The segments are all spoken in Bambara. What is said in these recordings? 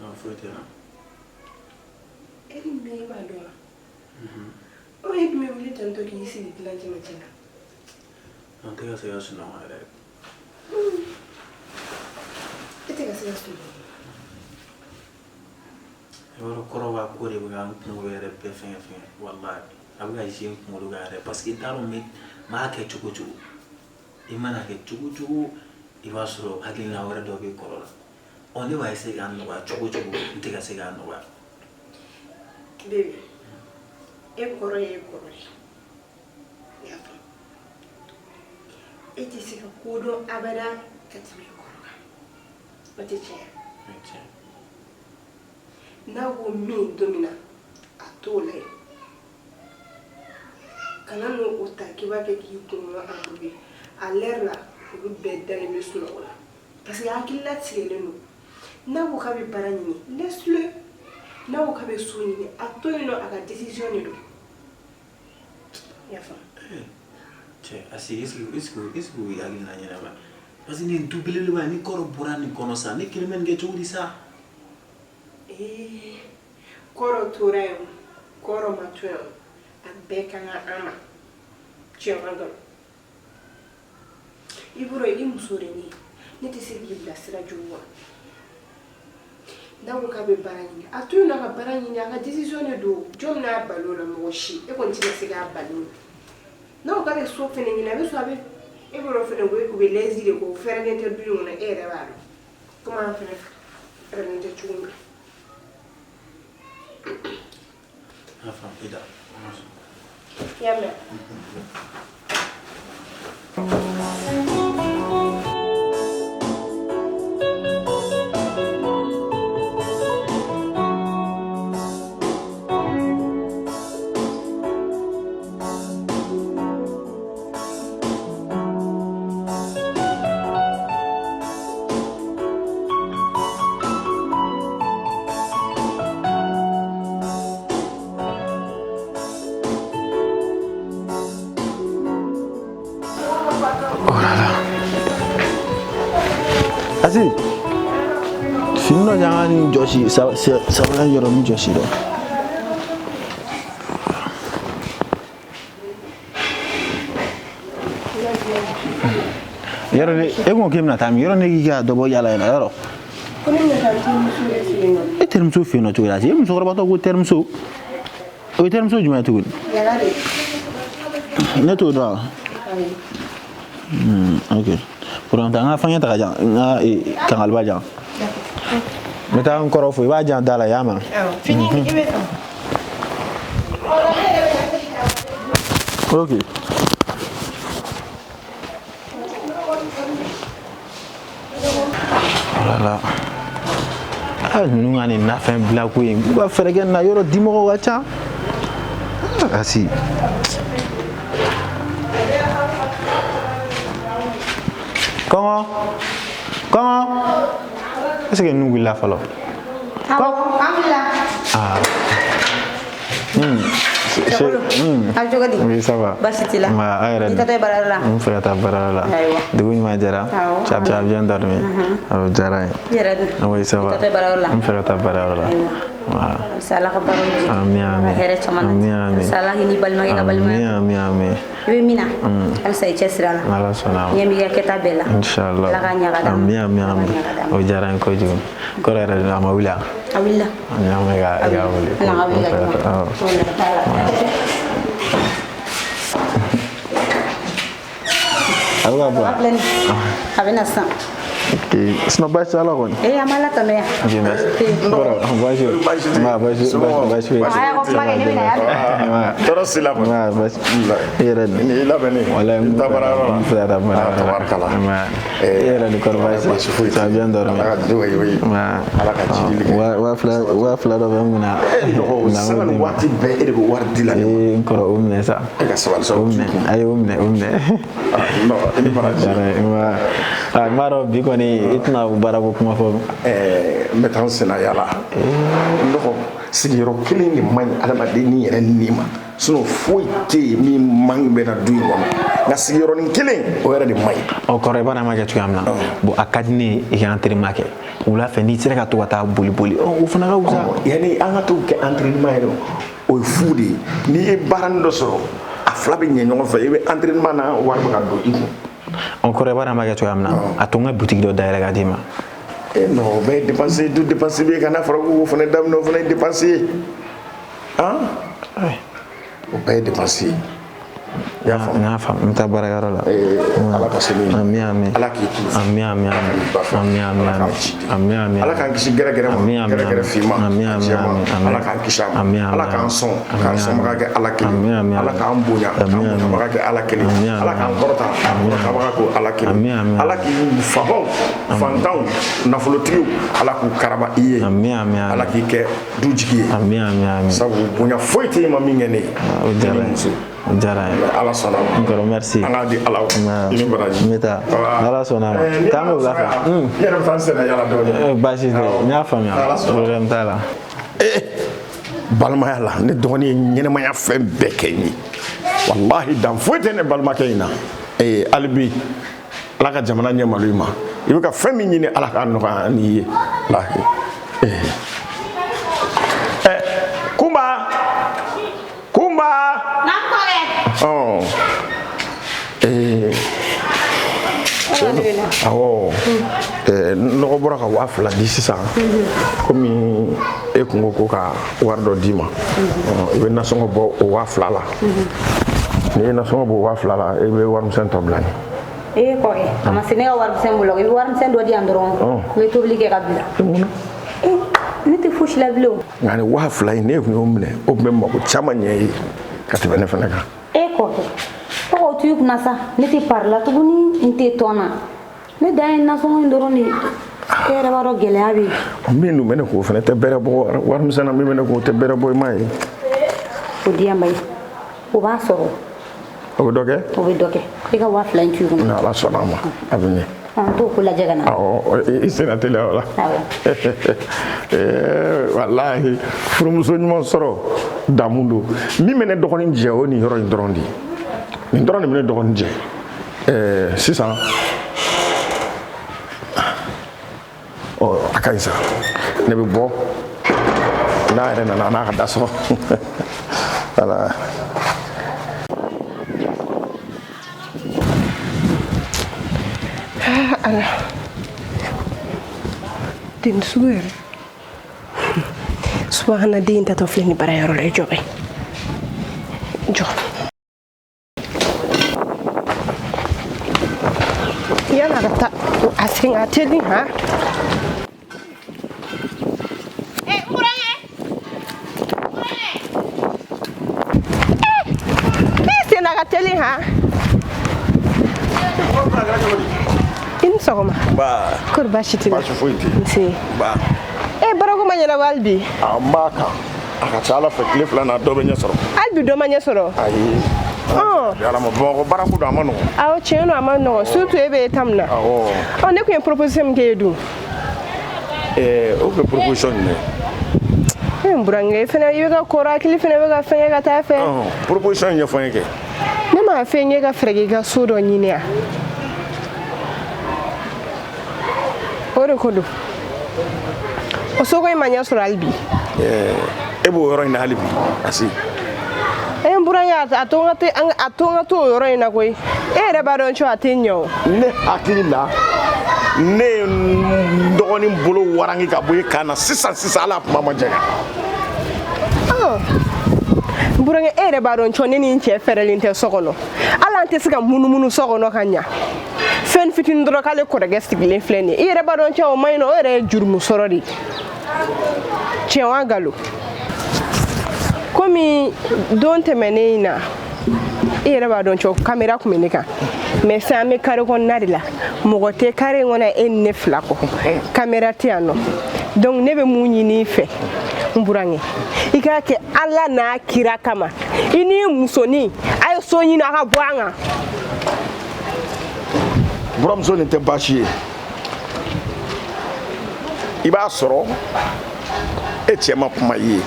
Non, foyi tɛ n na. E ni bɛ e b'a dɔn wa? Ɔ, e dun bɛ wuli tantɔ k'i sigi dilan cɛmancɛ la. Non, n tɛ ka se ka sunɔgɔ yɛrɛ. E tɛ ka se ka sunɔgɔ? I b'a dɔn, kɔrɔ ka ko de bɛ ka n kunkolo yɛrɛ bɛɛ fɛngɛ fɛngɛ. Walahi, a bɛ ka jouer n kunkolo kan yɛrɛ, parce que n t'a dɔn n bɛ n b'a kɛ cogo o cogo. I mana kɛ cogo o cogo, i b'a sɔrɔ hakilina wɛrɛ dɔ bɛ kɔrɔ la. Ɔ, ne b'a essayer k'a nɔgɔya cogo o cogo, n tɛ ka se k'a nɔgɔya. Bébé, e kɔrɔ ye e kɔrɔ ye. I y'a faamu? E tɛ se ka ko dɔn abada ka tɛmɛ i kɔrɔ kan. O tɛ tiɲɛ ye? O ye tiɲɛ. N'a ko min don min na, a t'o la yen. Kana n'o ta k'i b'a kɛ k'i kunkolo embrouiller. À l'heure là, olu bɛɛ dalen bɛ sunɔgɔ la. Parce que hakili latigɛlen don. N'a ko k'a bɛ baara ɲini, laisse-le. N'a ko k'a bɛ so ɲini, a to yen nɔ, a ka décision de don. I y'a faamu? Cɛ, asi, est-ce que o ye hakilina ɲɛnama ye? Parce que nin du belebeleba, ni kɔrɔ bɔra nin kɔnɔ sa, ne kelen bɛ nin kɛ cogo di sa? Ee, kɔrɔ tora yen o, kɔrɔ ma to yen o, a bɛɛ ka kan an ma. Tiɲɛ ma nkalon? I bɔra, i muso de ne ye. Ne tɛ se k'i bila sira jugu kan. N'a ko k'a bɛ baara ɲini, a to yen nɔ a ka baara ɲini, a ka décision de don. Jɔn bɛna bali o la? Mɔgɔ si. E kɔni tɛna se k'a bali o la. N'a ko k'a bɛ so fɛnɛ ɲini, a bɛ so, a bɛ e bɔra fɛnɛ, u bɛ lɛsi de ko fɛrɛlen tɛ du in kɔnɔ. E yɛrɛ b'a dɔn komi an fɛnɛ fɛrɛlen tɛ cogo min na. N y'a faamu, i da. I y'a mɛn? Oh là là. Asi, fini dɔ jan ka nin jɔsi, sabula yɔrɔ min jɔsi dɔ. Yɔrɔ ne, e ko k'e bɛna taa min? Yɔrɔ ne k'i ka dɔ bɔ yala in na yɔrɔ. Ko ne bɛna taa n terimuso de fɛ yen nɔ. E terimuso fɛ yen nɔ cogo di? E musokɔrɔba tɔ ko terimuso. O ye terimuso jumɛn ye tuguni? Yala de. Ne t'o dɔn wa? Ayi. Ok. Problème tɛ, an ka fɛngɛ ta ka jan, n ka kangaliba jan. N bɛ taa n kɔrɔ fo, i b'a jan da la, i y'a mɛn? Awɔ. Fini i bɛ ta. Ok. Oh là là. Ah, ninnu ka nin nafɛn bila ko in, u ka fɛɛrɛ kɛ nin na, yɔrɔ dimɔgɔw ka ca. Ah, Asi. Kɔngɔ. Kɔngɔ. Est ce que ninnu wulila fɔlɔ? Awɔ, an wulila. Ah. A bɛ cogo di? Oui, ça va. Baasi t'i la? Nba, a yɛrɛ I taatɔ ye baarayɔrɔ la? N fɛ ka taa baarayɔrɔ la. Ayiwa. Dugu ɲuman jɛra. Awɔ. Tu as bien dormi. O diyara n ye. I yɛrɛ dun? Oui, ça va. I taatɔ ye baarayɔrɔ la? N fɛ ka taa baarayɔrɔ la. Ayiwa. Voilà. Halisa Ala ka baaraw di. Amin, amin. Ala ka hɛrɛ caman Amin, nati. amin. Halisa Ala k'i n'i balimakɛ ka balimaya. Amin, amin, amin. I bɛ min na? Halisa i cɛsiri a la. N'Ala sɔnna a ma. Ɲɛ b'i ka kɛta bɛɛ la. Inchallah. Ala k'a ɲɛ ka d'a ma. Amin, amin, Ala k'a amin. ɲɛ ka d'a ma. O diyara n ye kojugu. Kɔrɔ yɛrɛ dun, a ma wuli a? A wulila. N y'a mɛn ka i ka wuli. Ala ka wuli ka d'u ma. Awɔ. Wala t'a la. A bɛ ka bɔ. A filɛ nin ye. A bɛ na sisan. Ok. Sinon baasi t'a la kɔni. Ee, an b'Ala tanu yan. Ok, merci. Kɔrɔ, bonjour. Nba, baasi baasi foyi tɛ. A y'a ko kuma kɛ, ne bɛ na yan. Nba. Tɔɔrɔ si la kɔni. Nba, baasi. I yɛrɛ dun? Ni i labɛnnen. Walayi, I bɛ taa baarayɔrɔ la. n fɛ ka taa baarayɔrɔ la. Ah, tabarikala. Nba. I yɛrɛ dun, kɔrɔ baasi Baasi foyi tɛ. Tu as bien dormi. Ala ka oui, oui. Nba. Ala ka jidili kɛ. 2000 dɔ bɛ n kunna. E dɔgɔ, Na, sanga ni o di ma. waati bɛɛ e de bɛ wari di la ne ma. Ee, n kɔrɔ, o minɛ sa. E ka sabali sa, O o minɛ. t'i kun. Ayi, o minɛ, o minɛ. Ah, non, i ni baraji. Diyara n ye. Nba. Ah, n b'a dɔn bi kɔni i tɛna baarako kuma fɔ. Ɛɛ, n bɛ taa n senna yala. N dɔgɔ, sigiyɔrɔ kelen de man ɲi adamaden ni yɛrɛ ni ma. Sinon foyi tɛ yen min man bɛ na du in kɔnɔ. Nka sigiyɔrɔnin kelen, o yɛrɛ de man ɲi. Ɔ kɔrɔ, i b'a dɔn an b'a kɛ cogoya min na. Bon, a ka di ne ye i ka entraînement kɛ. Wula fɛ n'i sera ka to ka taa boli boli, o fana ka fisa. Yanni an ka t'o kɛ entraînement yɛrɛ, o ye fu de ye. N'i ye baaranin dɔ sɔrɔ, a fila bɛ ɲɛ ɲɔgɔn fɛ. I bɛ entraînement na, wari bɛ ka don i kun. O kɔrɔ, i b'a dɔn an b'a kɛ cogoya min na, a to n ka boutique dɔ dayɛlɛ ka d'i ma. E non, o bɛɛ ye dépense ye. Du dépense bɛ yen ka n'a fɔra ko k'o fana daminɛ, o fana ye dépense ye. Han, o bɛɛ ye dépense ye. I y'a faamu? N y'a faamu, n bɛ taa baarakɛyɔrɔ la. Ala ka se min. Ami, ami. Ala k'i kun fɛ. Ami, ami, Ala ami. k'i ba fɛ. Ami, ami, Ala k'an ami. ci. Ami, ami. Ala k'an kisi gɛrɛgɛrɛ ma. Ami, ami, gɛrɛgɛrɛ ami. finma. Ami, ami, jɛman. ami, ami. Ala k'an kisi a ma. Ami, ami, Ala k'an ami. sɔn k'an Ami, sɔnbaga kɛ Ala kelen. Ami, ami, Ala ami. k'an bonya k'an Ami, ami. bonyabaga kɛ Ala kelen. Ami, ami, Ala k'an ami. kɔrɔta k'an Ami, ami. kɔrɔtabaga kɛ Ala kelen. Ami, ami, Ala k'i faamaw, fantanw, nafolotigiw, Ala k'u karaba i ye. Ami, ami, ami. Ala k'i kɛ du jigi ye. Ami, ami, ami. Sabu bonya foyi tɛ yen ma min kɛ ne ye. O diyara Ne n ni ye. muso. O diyara n ye. Ala sɔnna a ma. N kɔrɔ, merci. An k'a di Ala ma. I ni baraji. N bɛ taa. Ala sɔnna a ma. Ni Taa an bɛ wula fɛ. Ala sɔnna, n yɛrɛ bɛ taa n senna yala dɔɔnin. Baasi tɛ, n y'a faamuya. Ala sɔnna. Problème t'a la. Balimaya la, ne dɔgɔnin ye ɲɛnɛmaya fɛn bɛɛ kɛ n ye. Walahi, dan foyi tɛ ne balimakɛ in na. Ee, hali bi, Ala ka jamana ɲɛ malo i ma. I bɛ ka fɛn min ɲini, Ala k'a nɔgɔya n'i ye. Walahi. Ee, ɛ, Kunba, Kunba. N'an kɔrɔkɛ. Ɔ, ee, awɔ. Ɛɛ, nɔgɔ bɔra ka 2000 di sisan. Komi e kun ko ko ka wari dɔ d'i ma, i bɛ nasɔngɔ bɔ o 2000 la. N'i ye nasɔngɔ bɔ o 2000 la, i bɛ warimisɛn tɔ bila n ye. Ee kɔrɔkɛ, a ma se ne ka warimisɛn bolo. I bɛ warimisɛn dɔ di yan dɔrɔn, n bɛ tobili kɛ ka bila. E mun na? Ee, ne tɛ fosi la bilen o. Nka ni 2000 in, ne kun y'o minɛ, o tun bɛ mako caman ɲɛ i ye ka tɛmɛ ne fana kan. E kɔrɔkɛ, tɔgɔ t'u kunna sa. Ne tɛ pari la tuguni, n tɛ tɔn na. Ne dan ye nasɔngɔ in dɔrɔn de ye. E yɛrɛ b'a dɔn gɛlɛya bɛ yen. Min dun bɛ ne k'o fana tɛ bɛrɛ bɔ warimisɛn na, min bɛ ne k'o tɛ bɛrɛ bɔ, i m'a ye. O di yan ba ye, o b'a sɔrɔ. O bɛ dɔ kɛ. O bɛ dɔ kɛ. I ka 2000 in t'u kunna. Ni Ala sɔnna a ma, a bɛ ɲɛ. An t'o ko lajɛ ka na. Awɔ, i senna teliya o la. Awɔ. Ee, walahi, furumuso ɲuman sɔrɔ damu don. Min bɛ ne dɔgɔnin jɛ, o nin yɔrɔ in dɔrɔn de ye. Nin dɔrɔn de bɛ ne dɔgɔnin jɛ. Ɛɛ, sisan ɔ, a ka ɲi sa. Ne bɛ bɔ n'a yɛrɛ nana, a n'a ka da sɔrɔ. Voilà. Ah, Ala. Den sugu yɛrɛ. Subahana, den tatɔ filɛ nin baarayɔrɔ la. I jɔ bɛ. Jɔ. Yan'a ka taa, a sen ka teli han. Ee, n burankɛ. E sen na ka teli han. I ni sɔgɔma. Ba. Kɔri baasi t'i la? Baasi foyi tɛ yen. Nse. Ba. E, baarako ma ɲɛnabɔ hali bi? A n b'a kan. A ka ca Ala fɛ, tile 2 na, dɔ bɛ ɲɛ sɔrɔ. Hali bi dɔ ma ɲɛ sɔrɔ? Ayi. Ɔn. Ala ma, Bamakɔ baarako don, a ma nɔgɔn. Awɔ, tiɲɛ don, a ma nɔgɔn, surtout e bɛ état min na. Awɔ. Ɔ, ne tun ye proposition min kɛ e dun? Ɛɛ, o tun ye proposition jumɛn ye? E n burankɛ, e fana, i bɛ ka kɔrɔ, hakili fana bɛ ka fɛngɛ ka taa fɛ. Ɔhɔn, proposition in ɲɛfɔ n ye kɛ. Ne m'a fɛ n ye ka fɛɛrɛ k'i ka so dɔ ɲini yan. O de ko don. O soko in ma ɲɛ sɔrɔ hali bi. Ɛɛ, e b'o yɔrɔ in na hali bi, Asi? E n burankɛ, a to n ka te a to n ka to o yɔrɔ in na koyi. E yɛrɛ b'a dɔn cɔ, a tɛ ɲɛ o. Ne hakili la, ne ye n dɔgɔnin bolo warangi ka bɔ i kan na sisan sisan, hali a kuma ma janya. N burankɛ, e yɛrɛ b'a dɔn cɔ, ne ni n cɛ fɛrɛlen tɛ so kɔnɔ. Hali an tɛ se ka munumunu so kɔnɔ ka ɲa. Fɛn fitinin dɔrɔn, k'ale kɔrɔkɛ sigilen filɛ nin ye. I yɛrɛ b'a dɔn cɛ, o man ɲi nɔ, o yɛrɛ ye jurumu sɔrɔ de ye. Tiɲɛ wa nkalon? Komi don tɛmɛnen in na, i yɛrɛ b'a dɔn cɔ, caméra tun bɛ ne kan. Mais sisan an bɛ carré kɔnɔna de la, mɔgɔ tɛ carré in kɔnɔ e ni ne fila kɔ, caméra tɛ yan nɔ. Donc ne bɛ mun ɲini i fɛ, n burankɛ? I k'a kɛ Ala n'a kira kama, i n'i musonin, a ye so ɲini, a ka bɔ an kan. Buramuso, nin tɛ baasi ye. I b'a sɔrɔ e cɛ ma kuma i ye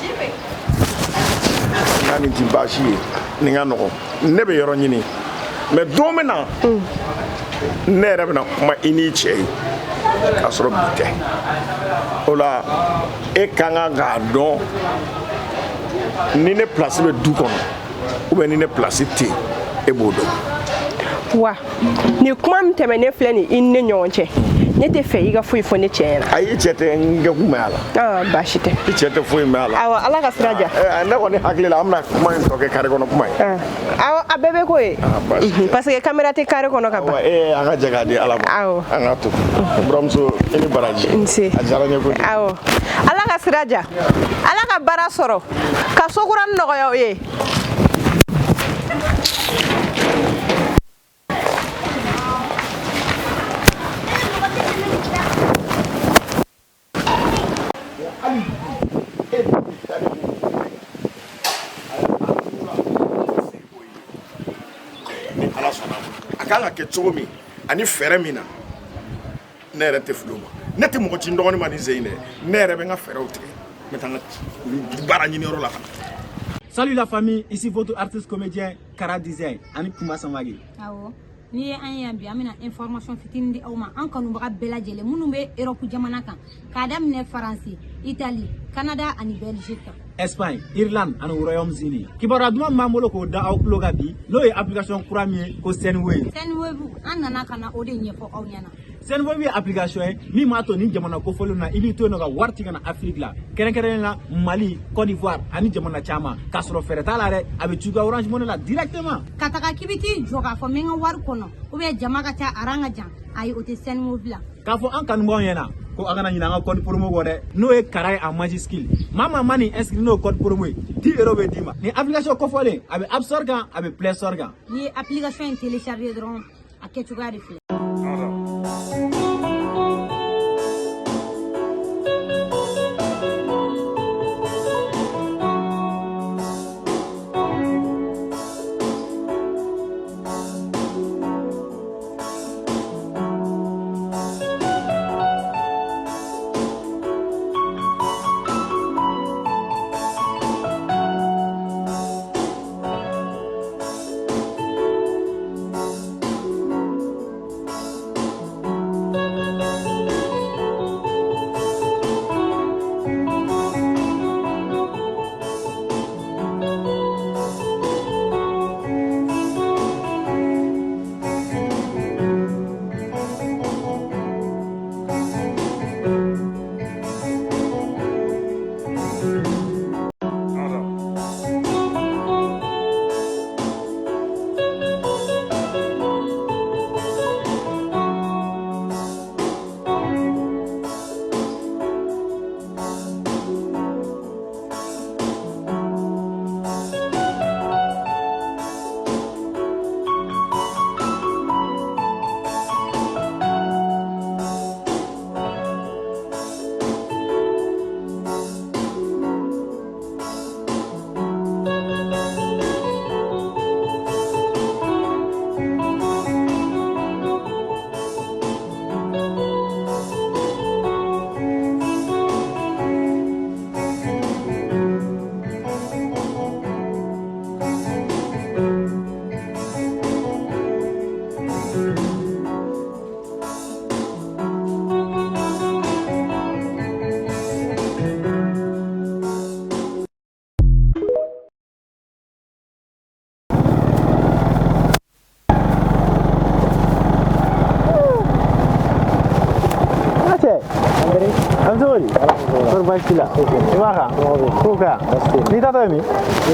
nka nin tɛ baasi ye, nin ka nɔgɔn. Ne bɛ yɔrɔ ɲini, mais don min na ne yɛrɛ bɛna kuma i n'i cɛ ye. K'a sɔrɔ bi tɛ. O la e ka kan k'a dɔn ni ne place bɛ du kɔnɔ ou bien ni ne place tɛ yen, e b'o dɔn. Wa nin kuma min tɛmɛnen filɛ nin i ni ne ɲɔgɔn cɛ, ne tɛ fɛ i ka foyi fɔ ne cɛ ɲɛna. Ayi, i cɛ tɛ n kɛ kun mɛn a la. Aa, baasi tɛ. I cɛ tɛ foyi mɛn a la. Awɔ, Ala ka sira diya. Ne kɔni hakili la, an bɛna kuma in tɔ kɛ carré kɔnɔ kuma ye. Awɔ, a bɛɛ bɛ k'o ye. Baasi tɛ. Parce que caméra tɛ carré kɔnɔ ka ban. An ka jɛ k'a di Ala ma. Awɔ. An k'a to. Buramuso, i ni baraji. Nse. A diyara n ye kojugu. Awɔ, Ala ka sira diya, Ala ka baara sɔrɔ, ka so kura nɔgɔya o ye. Ni Ala sɔnna a kan ka kɛ cogo min ani fɛɛrɛ min na, ne yɛrɛ tɛ fili o ma. Ne tɛ mɔgɔ ci n dɔgɔnin ma nin sen in dɛ. Ne yɛrɛ bɛ n ka fɛɛrɛw tigɛ, n bɛ taa n ka baara ɲiniyɔrɔ la ka na. Salut la famille, ici votre artiste comédien Kara Design ani Kuma Samagi. Awɔ, n'i ye an ye yan bi, an bɛna information fitinin di aw ma, an kanubaga bɛɛ lajɛlen minnu bɛ Europe jamana kan, k'a daminɛ Faransi, Italie, Canada ani Belgique. Espagne, Irlande ani Royaume-Uni. Kibaruya duman min b'an bolo k'o da aw tulo kan bi, n'o ye application kura min ye ko Sendwave. Sendwave, an nana ka na o de ɲɛfɔ aw ɲɛna. Sendwave ye application ye min b'a to ni jamana kofɔlenw na, i b'i to yen nɔ ka wari ci ka na Afrique la, kɛrɛnkɛrɛnnen la Mali, Côte d'Ivoire ani jamana caman, k'a sɔrɔ fɛɛrɛ t'a la dɛ, a bɛ ci i ka Orange Money la directement. Ka taga k'i bɛ t'i jɔ k'a fɔ n bɛ n ka wari kɔnɔ ou bien jama ka ca, aran ka jan, ayi, o tɛ Sendwave la. K'a fɔ an kanubagaw ɲɛna ko a kana ɲinɛ an ka code promo kɔ dɛ, n'o ye Kara ye en majuscule. Maa maa ma nin inscrit n'o code promo ye, 10 euros bɛ d'i ma. Nin application kɔfɔlen, a bɛ App Store kan, a bɛ Play Store kan. N'i ye application in télécharger dɔrɔn, a kɛcogoya de filɛ. An cogo di? Kɔri baasi t'i la? I b'a kan? Ko ka? N'i taatɔ ye min?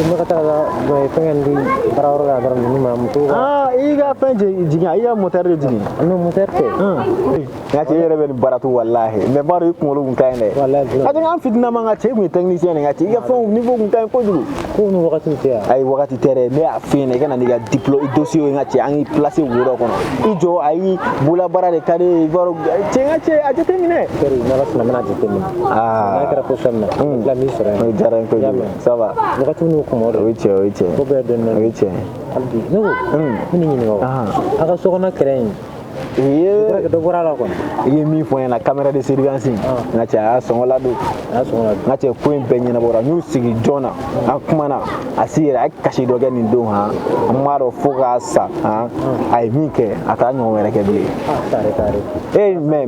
Ne ka taga fɛngɛ di baarayɔrɔ la dɔrɔn ninnu ma moto. Aa, i ka fɛn jigin, i ka moteur de jigin. Non, moteur tɛ. N ka cɛ, e yɛrɛ bɛ nin baara to walahi. Mais b'a dɔn i kunkolo kun ka ɲi dɛ. Walahi. Ka an fitinama n ka cɛ, e kun ye technicien de ye n ka cɛ, i ka fɛnw niveau kun ka ɲi kojugu. Ko ni wagati tɛ yan. Ayi, wagati tɛ dɛ. Ne y'a f'i ɲɛna, i ka na n'i ka diplôme dossier ye n ka cɛ, an k'i placer wo dɔ kɔnɔ. I jɔ, ayi, bololabaara de ka di ye, i b'a dɔn cɛ, n ka cɛ, a jateminɛ. Teri, n'Ala sɔnna, n bɛna jateminɛ. Aa. N'a kɛra position min na, n tila m'i sɔrɔ yen. O diyara n ye kojugu. Ça va. Wagati n'u kuma O ye tiɲɛ, o ye tiɲɛ. Ko bɛɛ dɔɔnin O ye tiɲɛ. Hali bi, ne ko, n bɛ nin ɲininka o. A ka sokɔnɔ kɛrɛ in, Ee dɔ bɔra a la kɔni. I ye min fɔ n ɲɛna caméra de surveillance n ka cɛ, a y'a sɔngɔ ladon. A y'a sɔngɔ ladon. N ka cɛ, ko in bɛɛ ɲɛnabɔra. N y'u sigi joona, an kumana a si yɛrɛ, a ye kasi dɔ kɛ nin don han. N b'a dɔn fo k'a sa han, a ye min kɛ, a t'a ɲɔgɔn wɛrɛ kɛ bilen. Tare tare. Ee, mais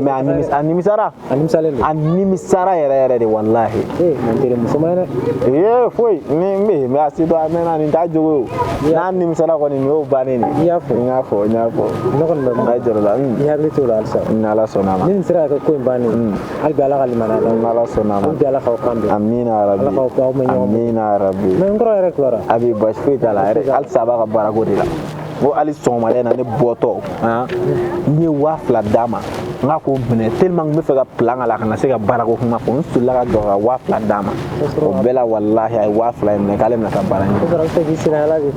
a nimisara. A nimisalen don. A nimisara yɛrɛ yɛrɛ de, walahi. Ee, mais n teri, muso ma ye dɛ. Ee, foyi ni n bɛ, mais a si dɔn a mɛnna, nin t'a jogo ye o. N'a nimisara kɔni, nin y'o bannen de. I y'a fɔ. N y'a fɔ, n y'a fɔ. Ne kɔni bɛ N'a jɔrɔ la. I hakili t'o la halisa. Ni Ala sɔnna a ma. Ni nin sera ka kɛ ko in bannen, hali bi Ala ka limaniya d'an Ni ma. Ala sɔnna a ma. Hali bi Ala k'aw kan bɛn. Amina yarabi. Ala k'aw aw mɛn ɲɔgɔn bolo. Amina yarabi. Mais n kɔrɔ yɛrɛ kibaruya. A bɛ baasi foyi t'a la yɛrɛ, halisa a b'a ka baarako de la. N ko hali sɔgɔmada in na, ne bɔtɔ han, n ye 2000 d'a ma, n k'a k'o minɛ tellement n bɛ fɛ ka plan k'a la, a kana se ka baarako kuma fɔ. N solila ka jɔ ka 2000 d'a ma. O bɛɛ la, walahi, a ye 2000 in minɛ k'ale bɛna taa baara ɲini. O sɔrɔ a bɛ fɛ k'i senna yala de.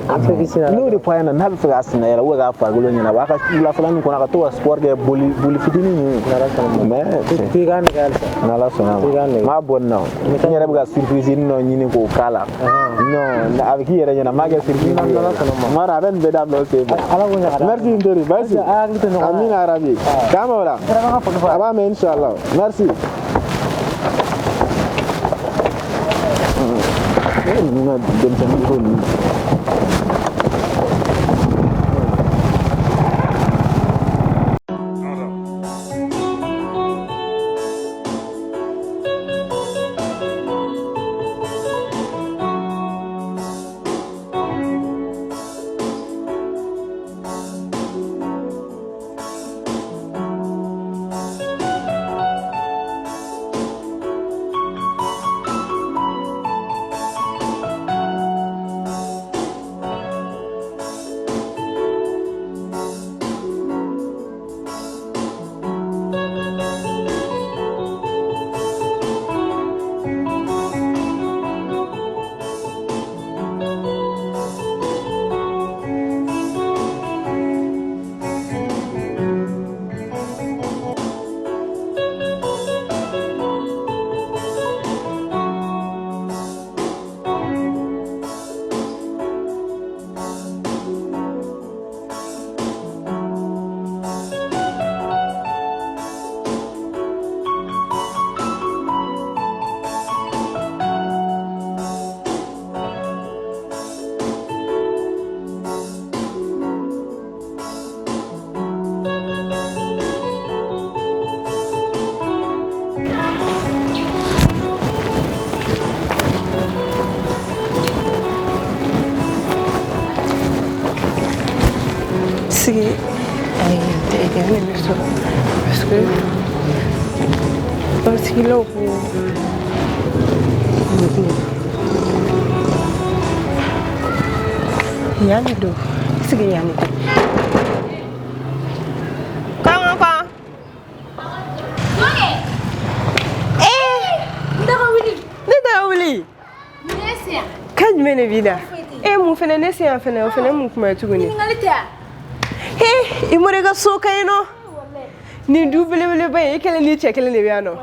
A bɛ fɛ k'i senna. N'o de fɔ a ɲɛna, n'a bɛ fɛ k'a senna yɛlɛ ou k'a farikolo ɲɛnabɔ, a ka wulafɛla nin kɔnɔ, a ka to ka sport kɛ, boli boli fitinin ninnu. Mais To i k'a nɛgɛ halisa. N'Ala sɔnna a ma. I k'a nɛgɛ. N b'a bɔ nin na o. N yɛrɛ bɛ ka surprise dɔ ɲini k'o k'a la. Non, a bɛ k'i yɛrɛ ɲɛna, n m'a kɛ surprise ye. N'Ala sɔnna ma. N b'a dɔn a bɛ nin bɛɛ dabila o sen fɛ. Ala k'o ɲaga d'a ma. Merci n teri, merci. A hakili to ɲɔgɔn na. Amina yarabi. K'an bɛn o la. A b'a mɛn inchallah. Merci. Ninnu ka denmisɛnnin ko ninnu. Sigi, ayi, tɛ yan de bɛ sɔrɔ parce que tɔnsigilaw ko yan de don. Sigi yan de don. Kɔn kɔn. Ne tɛ ka wuli. Kan jumɛn de b'i la? E mun fɛnɛ ne se yan fɛnɛ, o fɛnɛ mun kuma ye tuguni? He, i mɔra i ka so ka ɲi nɔ. Nin du belebeleba in, e kelen n'i cɛ kelen de bɛ yan nɔ. Ɔ,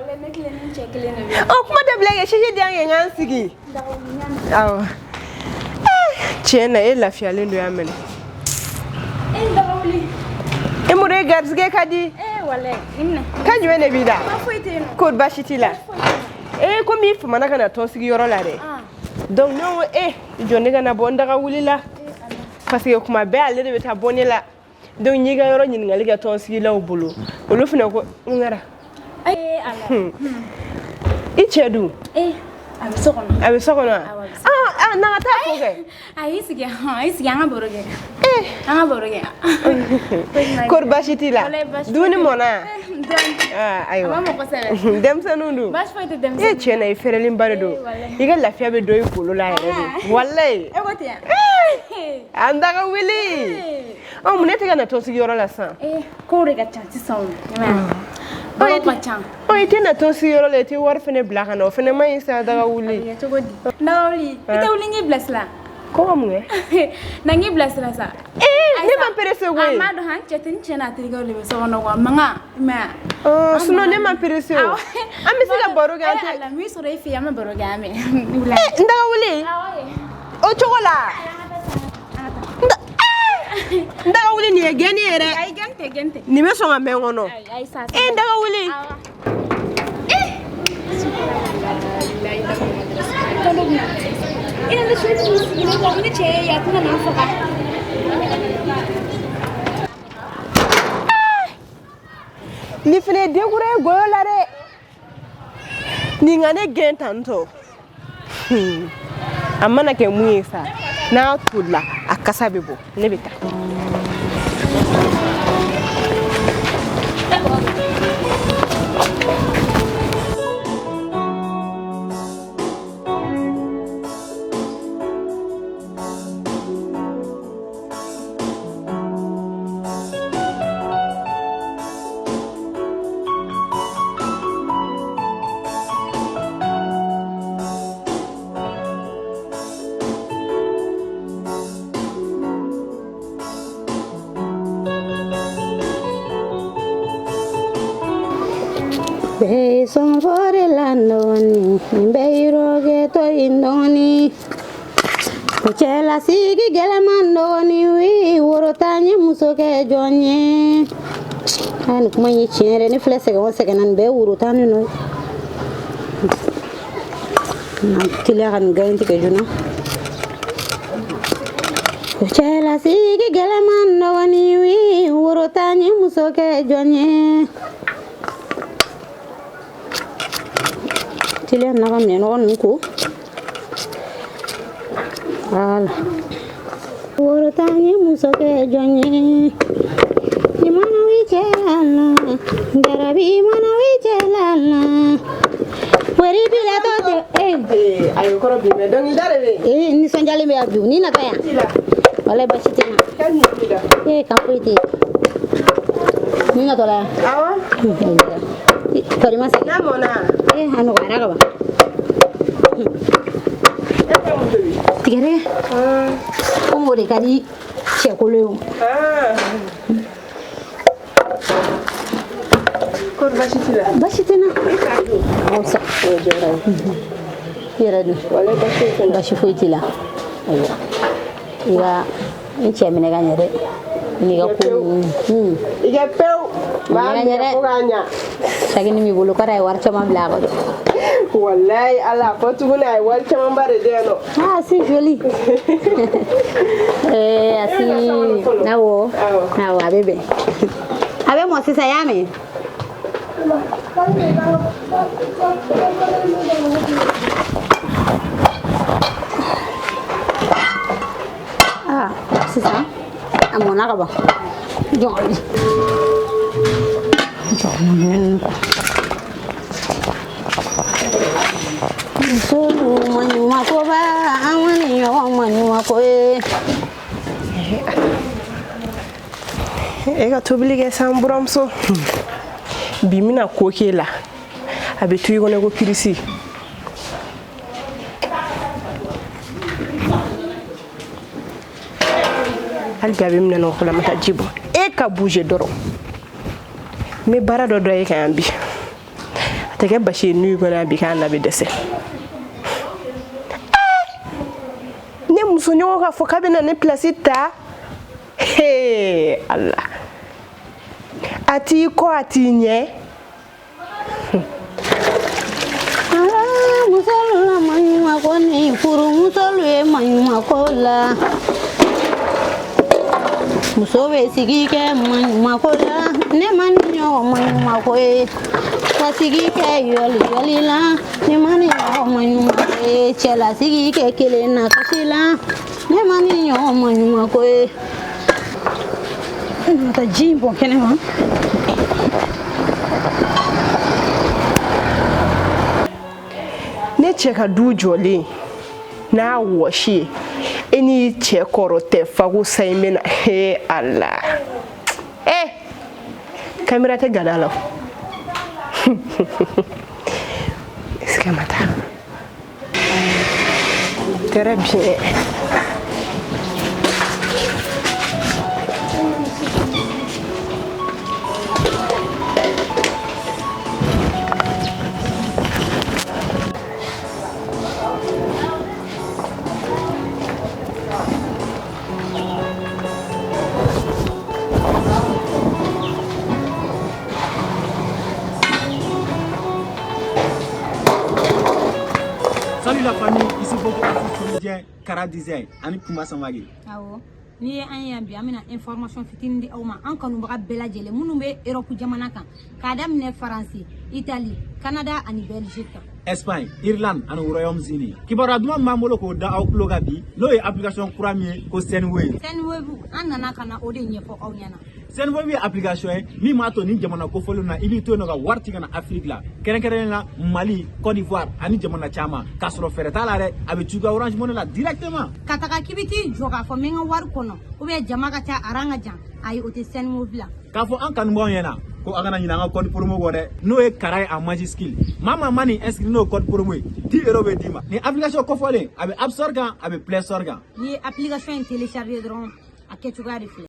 kuma tɛ bila kɛ, sisi di yan kɛ, n k'an sigi. Awɔ. Tiɲɛ na, e lafiyalen don yan mɛnɛ. E mɔra, e garisɛgɛ ka di. Kan jumɛn de b'i la? Ko baasi t'i la? Ee, komi i famana ka na tɔnsigiyɔrɔ la dɛ. Donc ne ko e jɔ ne ka na bɔ n daga wuli la. Parce que kuma bɛɛ ale de bɛ taa bɔ ne la. Donc n y'i ka yɔrɔ ɲininkali kɛ tɔnsigilaw bolo. Olu fana ko n kɛra. I cɛ dun? A bɛ so kɔnɔ. A bɛ so kɔnɔ wa? Ah, na ka taa fo kɛ. A y'i sigi, a y'i sigi, an ka baro kɛ. An ka baro kɛ. Kori baasi t'i la? Dumuni mɔna? Dɔɔni. Ah, ayiwa. A ma mɔ kosɛbɛ. Denmisɛnninw dun? Baasi foyi tɛ E denmisɛnninw. tiɲɛ na, i fɛrɛlenba de don. Eh, walahi. I ka lafiya bɛ dɔn i golo la yɛrɛ de. Walayi. E ko ten. An daga wuli. Ɔ, mun ne tɛ ka na tɔnsigiyɔrɔ la sisan? Ee, kow de ka ca sisan o. I m'a ye wa? Baaraw ka ca. Ɔ, i tɛ na tɔnsigiyɔrɔ la, i tɛ wari fɛnɛ bila ka na, o fɛnɛ man ɲi sa, daga wuli. A bɛ kɛ cogo di? Daga wuli, i tɛ wuli n k'i bilasira. Ko ka mun kɛ? Na n k'i bilasira sa. Ee, ne ma pressé koyi. A ma dɔn han, cɛ tɛ n cɛ n'a terikɛw de bɛ so kɔnɔ quoi, mankan, i m'a ye wa? Ɔ, sinon ne ma pressé o. An bɛ se ka baro kɛ, an tɛ. Ala, n b'i sɔrɔ i fɛ yen, an bɛ baro kɛ, an bɛ. Ee, n daga wuli. O cogo la. N daga wuli nin ye gɛnni ye dɛ. Ayi, gɛn tɛ, gɛn tɛ. Nin bɛ sɔn ka mɛn n kɔnɔ. Ayi sa. E n daga wuli. Tɔn dɔ bɛ na. E na ne so e sigilen kɔ ne cɛ ye a tɛna na n faga. Nin fana ye denkura ye gɔyɔ la dɛ. Nin ka ne gɛn tantɔ. A mana kɛ mun ye sa, n'a tolila a kasa bɛ bɔ, ne bɛ taa. Bɛɛ sɔnfɔre la dɔɔni, nin bɛɛ yirɔkɛtɔ in dɔɔni. Cɛlasigi gɛlɛman dɔɔni, wi woro t'an ye muso kɛ jɔn ye. Aa nin kuma in ye tiɲɛ yɛrɛ, ne filɛ sɛgɛn o sɛgɛn na, nin bɛɛ ye woro tan ni nɔ ye. Na teliya ka nin gan in tigɛ joona. Cɛlasigi gɛlɛman dɔɔni, wi woro t'an ye muso kɛ jɔn ye. Teliya na ka minɛnɔgɔ ninnu ko. Voilà. Woro t'an ye muso kɛ jɔn ye. Ni mana wi cɛ la, jarabi mana wi cɛ la. Wari bila tɔ tɛ. Ee, ayi o kɔrɔ bi mɛ dɔnkilida de bɛ yen. Ee, nisɔndiyalen bɛ yan bi, n'i natɔ yan. Walayi baasi tɛ n na. K'ale nin b'i la. Ee, kan foyi tɛ yen. N'i natɔ la yan. Awɔ. Kɔri ma sɛgɛn. N'a mɔnna. Ee, a nɔgɔyara ka ban. E bɛ mun tobi? Tigɛdɛgɛ. Komi o de ka di cɛkolo ye o. Kɔri baasi t'i la? Baasi tɛ n na. E k'a dun. Awɔ sa. O diyara n ye. I yɛrɛ dun? Walayi baasi foyi tɛ n na. Baasi foyi t'i la. Ayiwa. I ka n cɛ minɛ ka ɲɛ dɛ. N'i ka ko ninnu. I kɛ pewu. N b'a Minɛ ka ɲɛ minɛ dɛ. fo k'a ɲa. Sagini b'i bolo kɔrɔ a ye wari caman bila a kɔrɔ. Walayi Ala fɔ tuguni a ye wari camanba de di yan nɔ. Ah, c'est joli. Eh, asi. Awɔ. Awɔ, a bɛ bɛn. A bɛ mɔ sisan, i y'a mɛn? Ah, sisan a mɔna ka ban. Jɔ. Jɔ. Musolu maɲumankoba, an ma ni ɲɔgɔn maɲumanko ye. E ka tobili kɛ san buramuso. Bi n bɛna ko k'e la. A bɛ to i kɔnɔ ko kirisi. Hali bi a bɛ minɛ nɔgɔ la, n bɛ taa ji bɔ. E ka bouger dɔrɔn. N bɛ baara dɔ dɔn e kan yan bi. A tɛ kɛ basi ye n'u kɔnɔ yan bi k'a na bɛ dɛsɛ. Ne musoɲɔgɔn k'a fɔ k'a bɛna ne place ta. Hey, Ala. A t'i kɔ a t'i ɲɛ. Ah, musolu la maɲumanko ni furumuso ye maɲumanko la. Muso bɛ sigi kɛ maɲumanko la, ne ma ni ɲɔgɔn maɲumanko ye. Ka sigi kɛ yɔli yɔli la, ne ma ni ɲɔgɔn maɲumanko ye. Cɛlasigi kɛ kelen na kasi la, ne ma ni ɲɔgɔn maɲumanko ye. N ka ji in bɔn kɛnɛ ma. Ne cɛ ka du jɔlen n'a wɔsi ye, e n'i cɛ kɔrɔ tɛ fago sa in bɛ na. He Ala. Eh, kamera tɛ gada la o. Est-ce que a ma taa? Très bien. Salut la famille, ici Bobo Comédien, Kara Design, ani Kuma Samagi. Awɔ, n'i ye an ye yan bi, an bɛna information fitinin di aw ma, an kanubaga bɛɛ lajɛlen minnu bɛ Europe jamana kan, k'a daminɛ Faransi, Italie, Canada ani Belgique kan. Espagne, Irlande ani Royaume-Uni. Kibaruya duman min b'an bolo k'o da aw tulo kan bi, n'o ye application kura min ye ko Sendwave. Sendwave, an nana ka na o de ɲɛfɔ aw ɲɛna. Sendwave ye application ye min b'a to ni jamana kofɔlenw na, i b'i to yen nɔ ka wari ci ka na Afrique la, kɛrɛnkɛrɛnnenya la Mali, Côte d'Ivoire ani jamana caman, k'a sɔrɔ fɛɛrɛ t'a la dɛ, a bɛ ci i ka Orange Money la directement. Ka taga k'i bɛ t'i jɔ k'a fɔ n bɛ n ka wari kɔnɔ ou bien jama ka ca a rang ka jan, ayi, o tɛ Sendwave la. K'a fɔ an kanubagaw ɲɛna ko a kana ɲinɛ an ka code promo kɔ dɛ, n'o ye Kara ye en majuscule. Maa maa ma nin inscrit n'o code promo ye, 10 euros bɛ d'i ma. Nin application kofɔlen, a bɛ App Store kan, a bɛ Play Store kan. N'i ye application in télécharger dɔrɔn, a kɛcogoya de filɛ.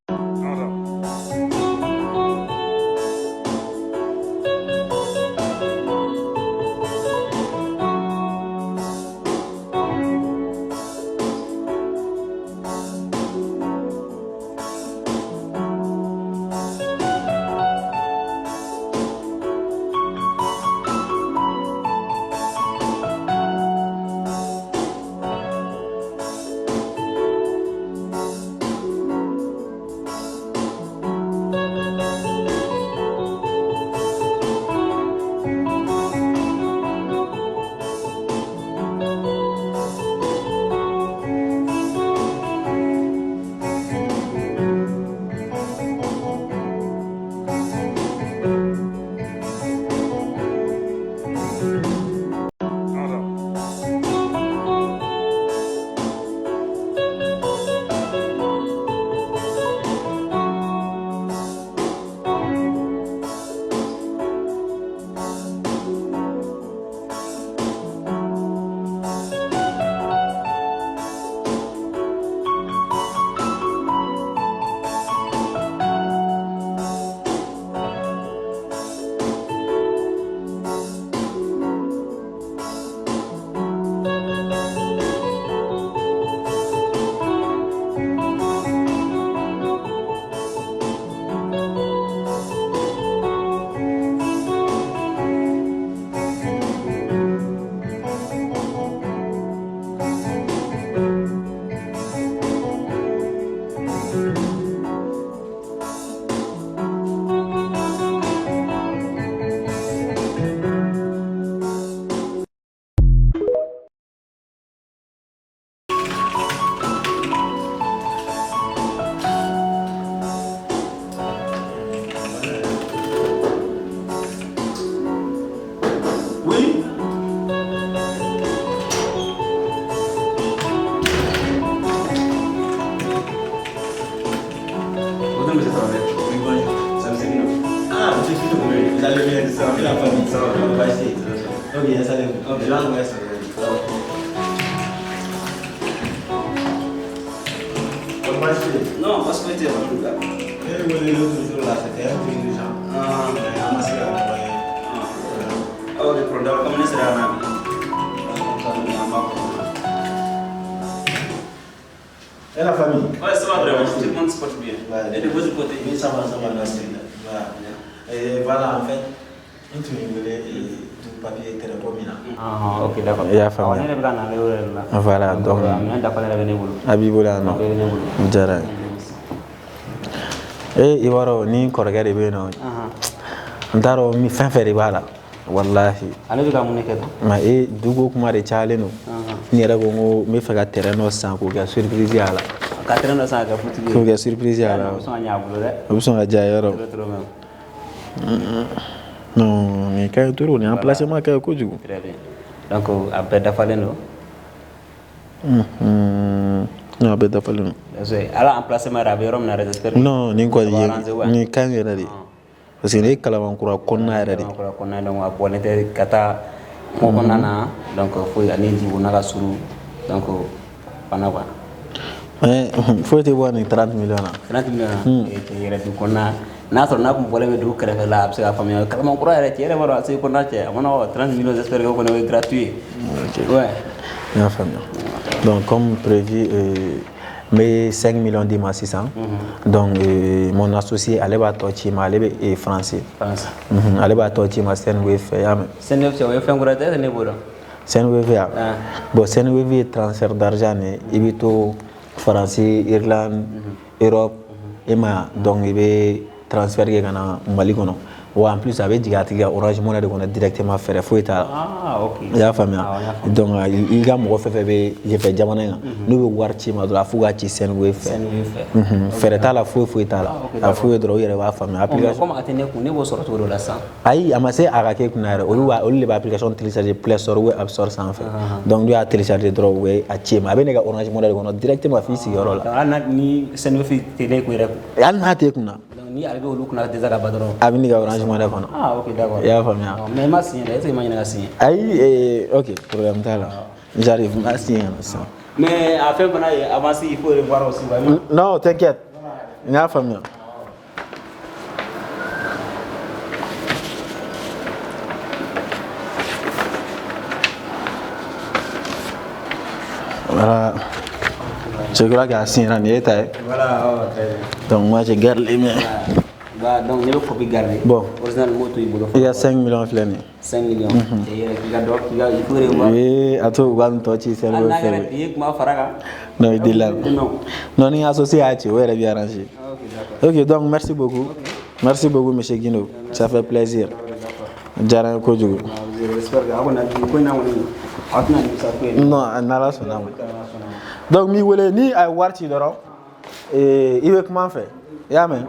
Oui. Bonjour, monsieur Traoré. Oui, bonjour. Ça vous est bien? Ah, monsieur Fito, oui. Vous allez bien? Ça va, la famille? Ça va. On va essayer. Ok, installez-vous. Ok. Je vais envoyer ça. On va essayer. Non, parce que tu es là. Eh, oui, l'autre jour là, c'était un peu urgent. Ah. Mais on a essayé d'envoyer. Ah, ok, problème. Comme ne sera pas. Et la famille? Ouais, ça va vraiment. Tout le monde se porte bien. Ouais. Et de votre côté? Oui, ça va, merci. Voilà. Et voilà, en fait, tu me voulais tout papier était comme là. Ah, ok, d'accord. I y'a faamuya. Ne yɛrɛ bɛ ka na ale yɔrɔ de la. Voilà, donc A minɛn dafalen yɛrɛ bɛ ne bolo. A b'i bolo yan nɔ. A bɛ ne bolo. O diyara n ye. Ee, i b'a dɔn ni kɔrɔkɛ de bɛ yen nɔ. N t'a dɔn min fɛn fɛn de b'a la. Walahi. Ale bɛ ka mun de kɛ tan? Mais ee, duko kuma de cayalen don. N yɛrɛ ko n ko n bɛ fɛ ka terrain dɔ san k'o kɛ surprise y'a la. Ka terrain dɔ san ka kɛ boutique ye. K'o kɛ surprise y'a la. O bɛ sɔn ka ɲɛ a bolo dɛ. O bɛ sɔn ka diya yɔrɔ. Trop, trop même. Non, nin ka ɲi trop, nin emplacement ka ɲi kojugu. Très bien. Donc, a bɛɛ dafalen don. Non, a bɛɛ dafalen don. Parce ala emplacement yɛrɛ a bɛ yɔrɔ min na yɛrɛ, j'espère. Non, nin kɔni A b'a arranger wa? ye nin ka ɲi yɛrɛ de. Parce que nin ye Kalabankura kɔnɔna yɛrɛ de. Kalabankura kɔnɔna, donc a bɔlen tɛ ka taa kungo kɔnɔna na, donc foyi ani dugukɔnɔ ka surun, donc fana quoi. Mais foyi tɛ bɔ nin 30 millions na. 30 millions na, cɛ yɛrɛ dugu kɔnɔna n'a sɔrɔ n'a kun bɔlen bɛ dugu kɛrɛfɛ la, a bɛ se k'a faamuya. Kalabankura yɛrɛ, cɛ yɛrɛ b'a dɔn a se kɔnɔna cɛ a ma nɔgɔ. 30 millions, j'espère que o kɔni o ye gratuit ye. Ok. Ouais. N y'a faamuya. Donc comme prévu, n bɛ 5 millions d'i ma sisan. Donc mon associé, ale b'a tɔ ci ma, ale bɛ France. France. Ale b'a tɔ ci ma Sendwave fɛ, i y'a mɛn. Sendwave cɛ, o ye fɛn kura tɛ, ne b'o dɔn. Sendwave ya. Bon, Sendwave ye transfert d'argent de ye. I bɛ to Faransi, Irlande, Europe, e ma ye, donc i bɛ transfert kɛ ka na Mali kɔnɔ. Wa en plus a bɛ jigin a tigi ka Orange Money de kɔnɔ directement, fɛɛrɛ foyi t'a la. Ah, ok. I y'a faamuya? Awɔ, n y'a faamuya. Donc i ka mɔgɔ fɛn fɛn bɛ yenfɛ jamana in kan, n'u bɛ wari ci i ma dɔrɔn, a f'u k'a ci Sendwave fɛ. Sendwave fɛ. Fɛɛrɛ t'a la, foyi foyi t'a la. Ah, ok, A d'accord. f'u ye dɔrɔn, u yɛrɛ b'a faamuya. Bon, mais Application comme a tɛ ne kun, ne b'o sɔrɔ cogo dɔ la sisan? Ayi, a ma se a ka kɛ kunna yɛrɛ. Olu b'a, olu de b'a application télécharger Play Store ou App Store sanfɛ. Donc n'u y'a télécharger dɔrɔn, u bɛ a ci i ma, a bɛ ne ka Orange Money de kɔnɔ directement f'i sigiyɔrɔ la. Donc hali ni Sendwave tɛ ne kun yɛrɛ kun? Hali n'a t'e kunna. Donc ni ale bɛ olu kunna déjà ka ban dɔrɔn? A bɛ ne ka Orange Money kɔnɔ. Ah, ok, d'accord. I y'a faamuya? Ah, mais i ma signé dɛ, est ce que i ma ɲinɛ ka signé? Ayi, ok, problème t'a la. J'arrive, n b'a signé ka na sisan. Mais a fɛn fana ye avance, il faut revoir aussi vraiment. Non, t'inquiète, n y'a faamuya. Voilà. Je crois qu'à signé, nin ye ta ye. Voilà, oh, très bien. Donc moi, je garde les miens. Bah, donc ne bɛ copie garder. Bon. Original m'o to i bolo. Il y a 5 millions filɛ nin ye. 5 millions. Cɛ yɛrɛ k'i ka dɔ k'i ka, il faut revoir. Oui, a to u ka nin tɔ ci Hali Sendwave n'a kɛra fɛ. billet kun b'a fara kan. Non, i delila. Non. Non, ni associé y'a ci, o yɛrɛ b'i arranger. Ah, ok, d'accord. Ok, donc merci beaucoup. Merci beaucoup, monsieur Guindo. Ça fait plaisir. Diyara n ye kojugu. Ah, j'espère que aw kɔni hakili ko in na kɔni aw tɛna nimisa ko in na. Non, n'Ala sɔnna ma. Donc n b'i wele ni a ye wari ci dɔrɔn, i bɛ kuma n fɛ. I y'a mɛn?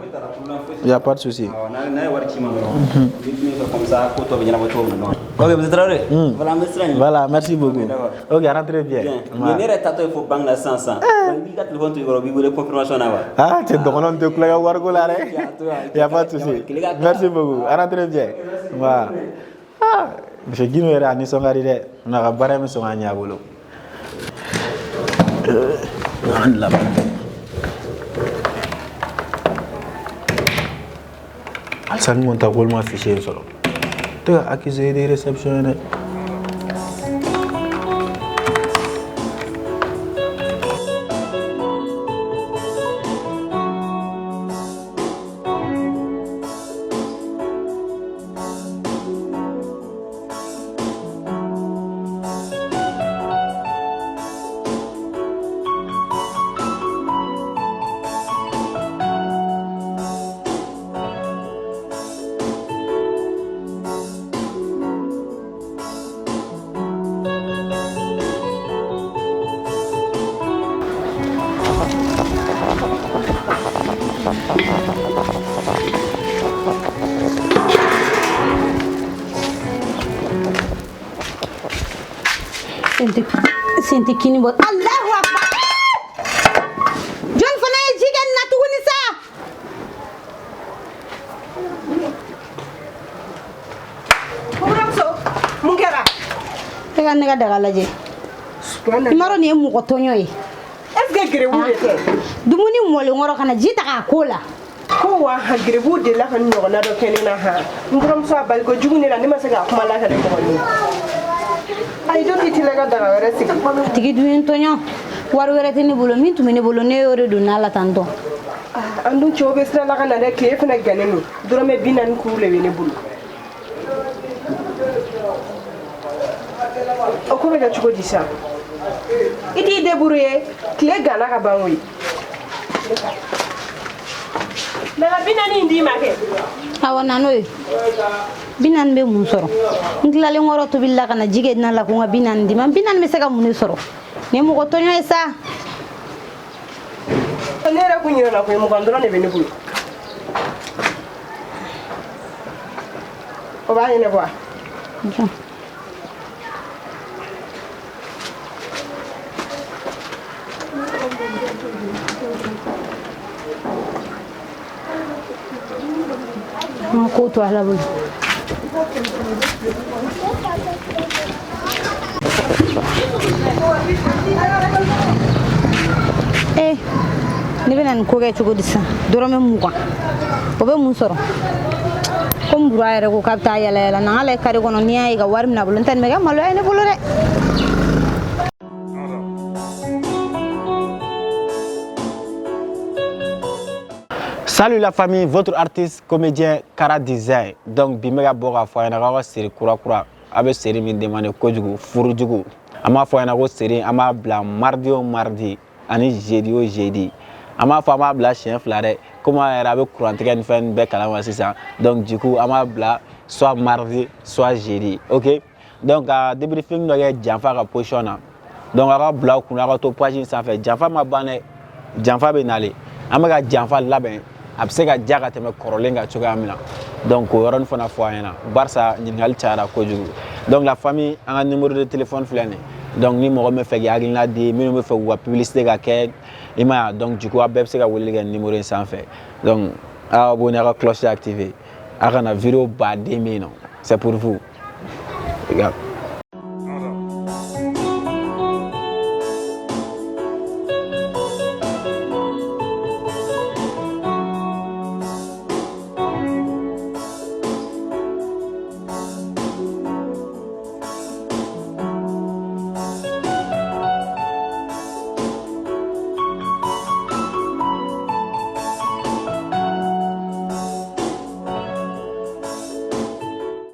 Il y a pas de souci. Awɔ, n'a ye wari ci ma dɔrɔn, n bɛ min fɛ comme ça ko tɔ bɛ ɲɛnabɔ cogo min na. Ok, monsieur Traoré. Voilà, an bɛ sira ɲini. Voilà, merci beaucoup. Ok, d'accord. Ok, rentrez bien. Bien. Nin ne yɛrɛ taatɔ ye fo banque la sisan sisan. Donc i b'i ka téléphone to i kɔrɔ, u b'i wele confirmation na wa. Ah, cɛ dɔgɔnɔ tɛ kulonkɛ wariko la dɛ. Il y a pas de souci. Merci beaucoup. Rentrez bien. Voilà. Ah, monsieur Guindo yɛrɛ a nisɔn ka di dɛ. Nka a ka baara in bɛ sɔn ka ɲɛ a bolo. An laban. Halisa n kɔni ta ko olu ma fichier in sɔrɔ. Tɛ ka accusé de réception ye dɛ. Sen tɛ kini bɔ. Allahu akbar! Jɔn fana ye ji kɛ nin na tuguni sa? Buramuso, mun kɛra? E ka ne ka daga lajɛ. I m'a dɔn nin ye mɔgɔ tɔɲɔ ye. Est ce que gerebu de tɛ? Dumuni mɔlen kɔrɔ ka na ji ta k'a ko la. Ko wa han, gerebu delila ka nin ɲɔgɔnna dɔ kɛ ne na han. N buramuso, a baliko jugu ne la, ne ma se k'a kuma lakale mɔgɔ ye. Ayi, dɔ k'i teliya ka daga wɛrɛ sigi. A tigi dun ye n tɔɲɔ. Wari wɛrɛ tɛ ne bolo, min tun bɛ ne bolo, ne y'o de don n'a la tan tɔ. Ah, an dun cɛw bɛ sira la ka na dɛ, tile fana gannen don. Dɔrɔmɛ 40 kuru de bɛ ne bolo. O ko bɛ kɛ cogo di sisan? I t'i débrouiller, tile ganna ka ban koyi. Daga 40 in d'i ma kɛ. Awɔ, na n'o ye. 40 bɛ mun sɔrɔ? N tilalen kɔrɔ tobili la ka na ji kɛ na la ko n ka 40 d'i ma. 40 bɛ se ka mun de sɔrɔ? Nin ye mɔgɔ tɔɲɔ ye sa. Ne yɛrɛ kun ɲinɛna koyi, 20 dɔrɔn de bɛ ne bolo. O b'a ɲɛnabɔ wa? Jɔn. An ka ko to Ala bolo. Eh, ne bɛna nin ko kɛ cogo di sisan? Dɔrɔmɛ 20, o bɛ mun sɔrɔ? Komi Bura yɛrɛ ko k'a bɛ taa yala yala na, n k'ale kare kɔnɔ, n'i y'a ye ka wari minɛ a bolo, n tɛ nin bɛ kɛ maloya ye ne bolo dɛ. Salut la famille, votre artiste comédien Kara Design. Donc, bi n bɛ ka bɔ k'a fɔ a ɲɛna k'aw ka série kura kura A bɛ série min demandé kojugu, furujugu. An b'a fɔ a ɲɛna ko série, an b'a bila mardi o mardi ani jeudi o jeudi. An b'a fɔ an b'a bila siɲɛ fila dɛ, komi an yɛrɛ a bɛ kurantigɛ ni fɛn ninnu bɛɛ kalama sisan. Donc du coup, an b'a bila soit mardi, soit jeudi. Ok, donc ka débriefing dɔ kɛ janfa ka position na. Donc a ka bila aw kunna, a ka to page in sanfɛ. Janfa ma ban dɛ, janfa bɛ nalen. An bɛ ka janfa labɛn, a bɛ se ka ja ka tɛmɛ kɔrɔlen kan cogoya min na. Donc k'o yɔrɔnin fana fɔ an ɲɛna, barisa ɲininkali cayara kojugu. Donc la famille, an ka numéro de téléphone filɛ nin ye. Donc ni mɔgɔ min bɛ fɛ k'i hakilina di, minnu bɛ fɛ k'u ka publicité ka kɛ, i ma ye. Donc du coup, a bɛɛ bɛ se ka weleli kɛ numéro in sanfɛ. Donc a abonné, a ka cloche activé, a kana vidéo baden bɛ yen nɔ, c'est pour vous. Regarde.